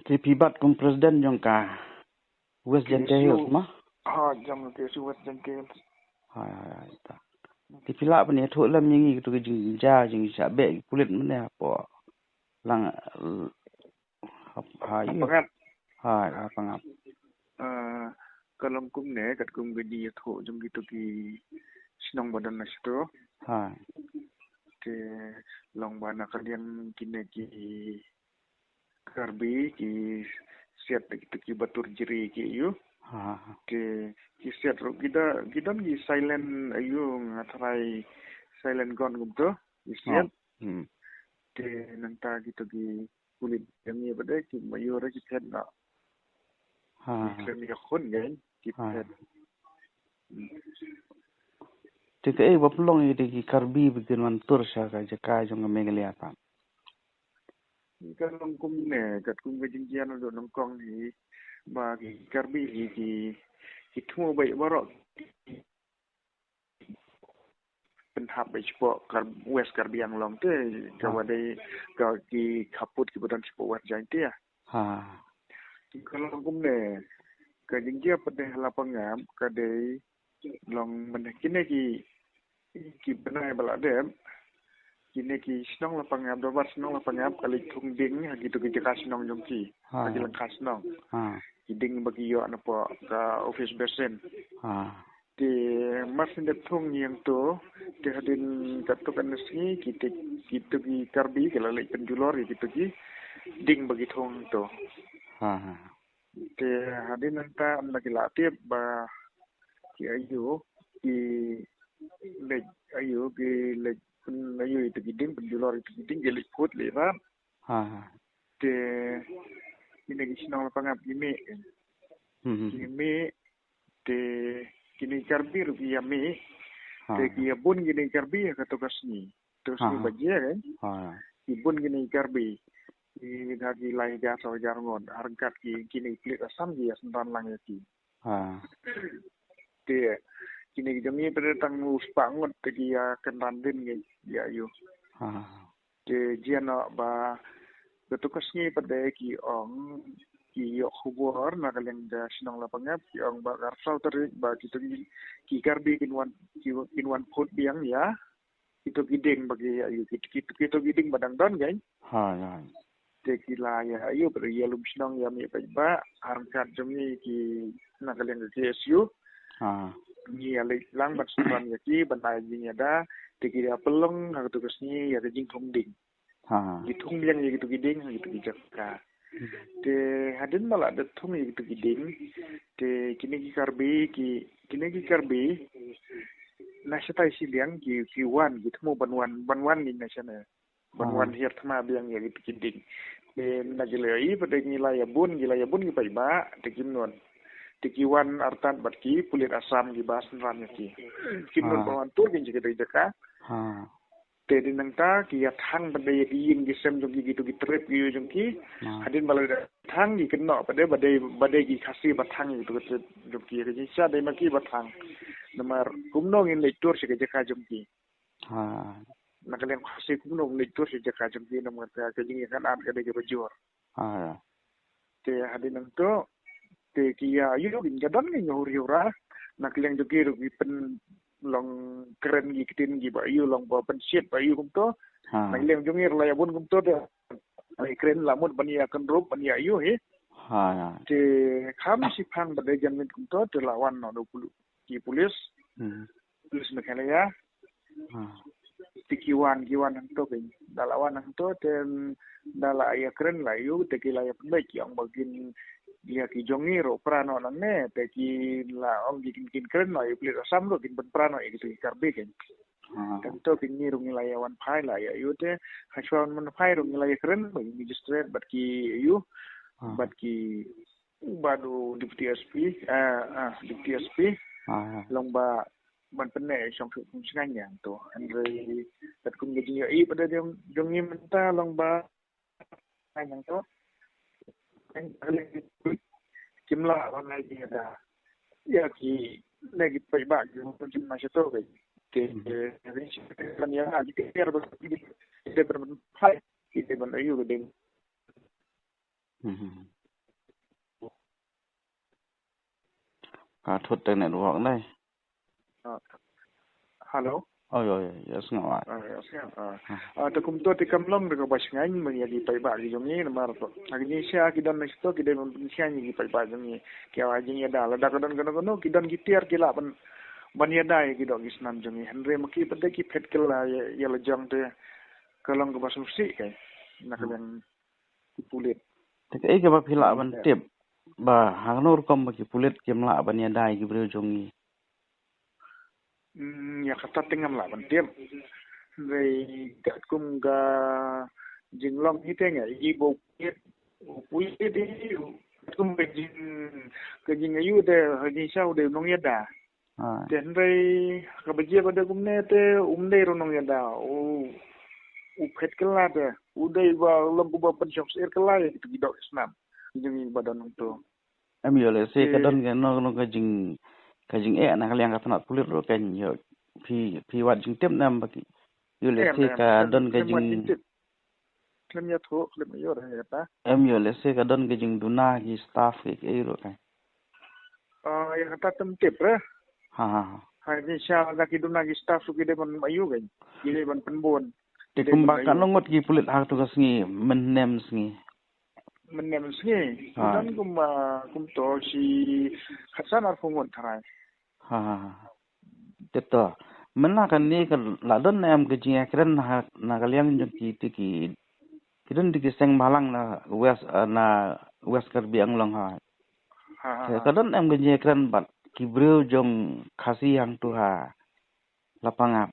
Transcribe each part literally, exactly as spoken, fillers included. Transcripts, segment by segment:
Te phi bat kum president jong ka West Jaintia Hills ma? Ha, jong ka West Jaintia Hills. Hai, hai, hai, ta. Te phi lah ban ïathuh lem ïa ngi kito ki jingjia jingshah beh ki pulit mynne hapoh lang, ha, ha, ïa. Pangap. Ha, ha, Pangap. Ah, ka long kumne, katkum ka jingïathuh jong kito ki shnong ba don na shito. Ha. Te long ba na ka liang kine ki Karbi ki siat kito ki batur jri ki ïa. Ha. Te ki siat ruh ki da, ki don ki silent ïa, nga tharai silent gun kumto ki siat. Hmm. Te nangta kito ki pulit jong ngi ba dei ki ma ïa re ki phet na. Ha. Ki kren ïa khun ngi ki phet. Te kaei ba pynlong ïa ki Karbi ba kin wan tur sha ka jaka jong ka Meghalaya pat? Ka long kumne, katkum ka jingjia naduh nyngkong hi, ba ki Karbi hi ki, ki thmu beit baroh, pynhap beit shapoh Kar-, West Karbi Anglong te, ka ba dei ka ki khappud ki ba don shapoh West Jaintia. Ha. Ka long kumne, ka jingjia pat dei ha la Pangap, ka dei long mynne kine ki, ki bnai ba la dep, kine ki shnong la Pangap, dorbar shnong la Pangap, ka leit thung ding ha kito ki jaka shnong jong ki, ha, ha ki lyngkha shnong. Ha. Ki ding ba ki ïoh napoh ka office basin. Ha. Te mar shu dep thung ïa to, te hadien katto katne sngi, kito, kito ki Karbi ki la leit pynjulor ïa kito ki ding ba ki thung to. Ha, ha. Te hadien nangta ym da ki la tip ba ki aïu, ki leit aïu, ki leit pyn aïu ïa to ki ding, pynjulor ïa to ki ding, ki leit phut leit rat. Ha, ha. Te kine ki shnong la Pangap ki mih. Hmm. Ki mih, te kine ki Karbi ruh ki ïa mih. Ha. Te ki ïa bun kine ki Karbi ha kato ka sngi. To sngi, ha, ba jia kan. Ha. Ki bun kine ki Karbi. Ki da ki lai hajar saw hajar ngut. Ryngkat ki, kine ki pulit Assam ki ïa synran lang ïa ki. Ha. Te kine ki jong ngi pat dei tang u spah ngut te ki ïa kynran dien ngi ïa ïu. Ha. Te jia noh ba kato ka sngi pat dei ki ong, ki ïoh khubor na ka liang ka shnong la Pangap, ki ong ba ka arphew saw tarik ba kito ki, ki Karbi kin wan, ki, kin wan phut biang ïa kito ki ding ba ki ïa ïu, kito, kito, kito ki ding ba dang don kan. Ha, ha. Te ki la ïa ïu, ba ïa lum shnong ïa mih paidbah, ha ryngkat jong ngi ki na ka liang ka K S U. Ha. Ngi ïa leit lang ban synran ïa ki, ban ai jingïada, te ki ïa pynlong ha kato ka sngi ïa ka jingthung ding. Ha. Ki thung biang ïa kito ki ding ha kito ki jaka. Hmm. Te hadien ba la dep thung ïa kito ki ding, te kine ki Karbi ki, kine ki Karbi na shatai shiliang ki, ki wan, ki thmu ban wan, ban wan ngi na shane. Ban, ha, wan hiar thma biang ïa kito ki ding. Te na ki la ïohi pat dei ngi la ïa bun, ngi la ïa bun ki paidbah, te kim nud. Te ki wan artat bad ki pulit Assam ki ba synran ïa ki. Kim nud, ha, ban wan tur ki jaka jaka. Ha. Te dei nangta ki ïa thang pat dei ïa ki ïing ki sem jong ki, kito ki trep ki ïu jong ki. Hmm. Hadien ba la dep thang ki kynnoh pat dei ba dei, ba dei ki Khasi ba thang ïa kito ki trep jong ki, ka jingshisha dei ma ki ba thang. Namar kumno ngin leit tur sha ka jaka jong ki. Ha. Na ka liang Khasi kumno ngin leit tur sha ka jaka jong ki, namar ka, ka jingïakynad ka dei kaba jur. Ha. Te hadien nangto te ki ïa ïu, ki ïa don ki ïa huri hura. Na ka liang jong ki ruh ki pynlong kren ki ktien ki ba ïu long ba pynshit ba ïu kumto. Ha. Na ka liang jong ngi ruh la ïa bun kumto te. Ai kren la mut ban ïa kynrup ban ïa ïu hi. Ha, ha. Te kham shiphang ba dei jan miet kumto te la wan noh da u pul-, ki pulis. Hmm. Pulis Meghalaya. Ha. Te ki wan, ki wan hangto kein. Da la wan hangto te, mm, da la ïa kren la ïu, te ki la ïa pynbeit ki ong ba kin ïa ki jong ngi ruh pra noh nangne, te ki la ong ki kin, kin kren noh ïa u pulit Assam ruh kin pynpra noh ïa ki Karbi kein. Ha. Te hangto kein ngi ruh ngi la ïa wan phai la ïa ïu te, hashwa wan phai ruh ngi la ïa kren bad ki magistrate bad ki ïu, ha, bad ki, bad u Deputy S P, ah, ah, Deputy S P. Ha, ha. Long ba ban pynneh shong suk shong shngaiñ ïa to. Hynrei katkum ka jingïohi pat de jong, jong ngi mynta long ba ngaiñ ïa to. Kim lah ban ai jingïada ïa ki, ne ki paidbah ki jong ngi sha to. Te, hmm, eh, ban ïa ki ter ba ki, ki ter ban phai, ki ter ban ïa u ding. Hmm. Ka thut te network dei. Ah, hello? Oh, ïo, ïo, ïo, sngewbha. Ah, ïo, sngewbha. Ah. Ah, te kumto te kam long da kaba shngaiñ ban ïa ki paidbah ki jong ngi namar to. Ha ki jingshisha ki don na shito ki dei ban pynshai ïa ki paidbah jong ngi. Ki ïa jingïada lada ka don kano kano ki don ki tiar ki lah ban, ban ïada ïa ki doh ki snam jong ngi. Hynrei ma ki pat de ki phet kylla ïa, ïa la jong te ka long kaba sngewsih kai. Na ka liang ki pulit. Te kaei kaba phi lah ban tip ba ha kano rukom ba ki pulit kim lah ban ïada ïa ki briew jong ngi? Hmm, ïa kata te ngam lah ban tip. Hynrei katkum ka jinglong hi te nga i ba u pulit, u pulit i katkum ka jing, ka jingaiu de, ka jingshisha u dei u nongïada. Ah. Te hynrei kaba jia ba dei kumne te um dei ruh nongïada. U, u phet kylla te. U dei ba long uba pynshong syier kylla ïa kitu ki doh ki snam. Jong ngi ba don hangto. Em ïoh lehse ka don ka, no, no, ka jing, ka jingeh na ka liang ka tnat pulit ruh kan ïoh. Phi, phi wad jingtip ne em ba ki. Ïoh lehse ka don ka jing. Khlem ïathuh, khlem ïoh re ïa kata. Em ïoh lehse ka don ka jingduna ki staff ki, ki ruh kan. Ah, ïa kata te ym tip re. Ha, ha, ha. Ha, jingshisha da ki duna ki staff ruh ki dei ban aiu kan. Ki dei ban pynbun. Te kumba katno ngut ki pulit ha tu ka sngi, mynhynnin sngi? Mynhynnin sngi. Ha. Don kumba, kumto shi khatsan arphew ngut tharai. Ha, ha, ha. Te to. Mynta kane ka la don ne em ka jingïakren na, na ka liang jong ki te ki, ki don te ki seng bhalang na West, eh, na West Karbi Anglong ha. Ha, ha, ha. Te ka don em ka jingïakren bad ki briew jong Khasi hangtu ha Lapangap?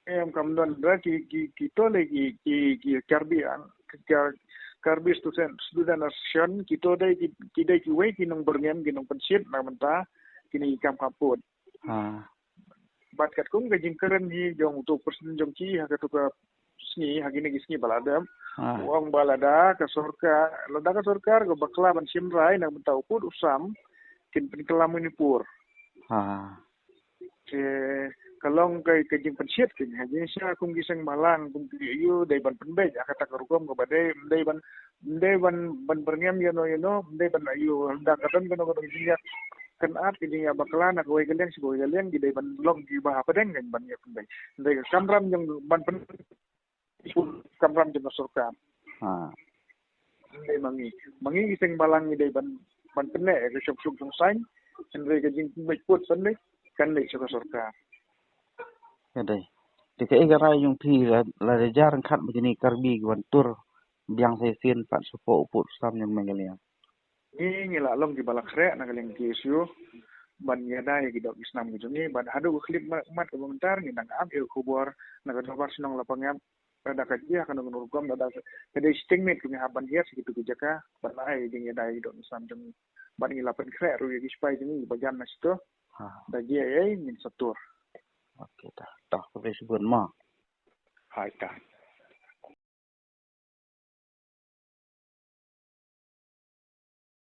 Em, kam don re ki, ki, kito le ki, ki, ki Karbi Ang-, ki Kar-, Karbi Student, Student Association, kito dei ki, ki dei kiwei ki nongbyrngem, ki nongpynshit na ka bynta kine ki kam khappud. Ha. Bad katkum ka jingkren hi jong uto u president jong ki ha katu ka sngi, ha kine ki sngi ba la dep. Ha. U ong ba lada ka sorkar, lada ka sorkar ka bakla ban shim rai na ka bynta u pud u sam, kin pynkylla Manipur. Ha. Te ka long ka, ka jingpynshit kein ha jingshisha kum ki seng bhalang, kum ki aiu, dei ban pynbeit ha kata ka rukom kaba dei, ym dei ban, ym dei ban, ban byrngem ïano ïano, ym dei ban aiu, lada ka don kano kano ka jingïakynad, ka jingïabakla na kawei ka liang sha kawei ka liang, ki dei ban long kiba hapdeng kein ban ïa pynbeit. Ym dei ka kamram jong ban pyn kamram jong ka sorkar. Ha. Hynrei ma ngi, ma ngi ki seng bhalang ngi dei ban, ban pynneh ïa ka shong suk shong saiñ, hynrei ka jingpynbeit pud pynbeit kan leit sha ka sorkar. Ka dei. Te kaei ka rai jong phi la, la da jar ryngkat ba kine Karbi ki wan tur biang sa shisien pat shapoh u pud u sam jong Meghalaya? Ngi, ngi la long kiba la khreh na ka liang K S U ban ïada ïa ki doh ki snam ki jong ngi, bad haduh ka khyllipmat kaba mynta ngi dang ap ïa ka khubor na ka dorbar shnong Lapangap. Lada ka jia kano kano rukom, lada ka dei shiteng miet, ngi hap ban hiar sha kitu ki jaka ban ai jingïada ïa ki doh ki snam jong ngi. Bad ngi la pynkhreh ruh ïa ki sipai jong ngi ba jan na shito. Ha. Da jia ei ei ngin sa tur. Okay, ta, ta, khublei shibun mo. Hai ta.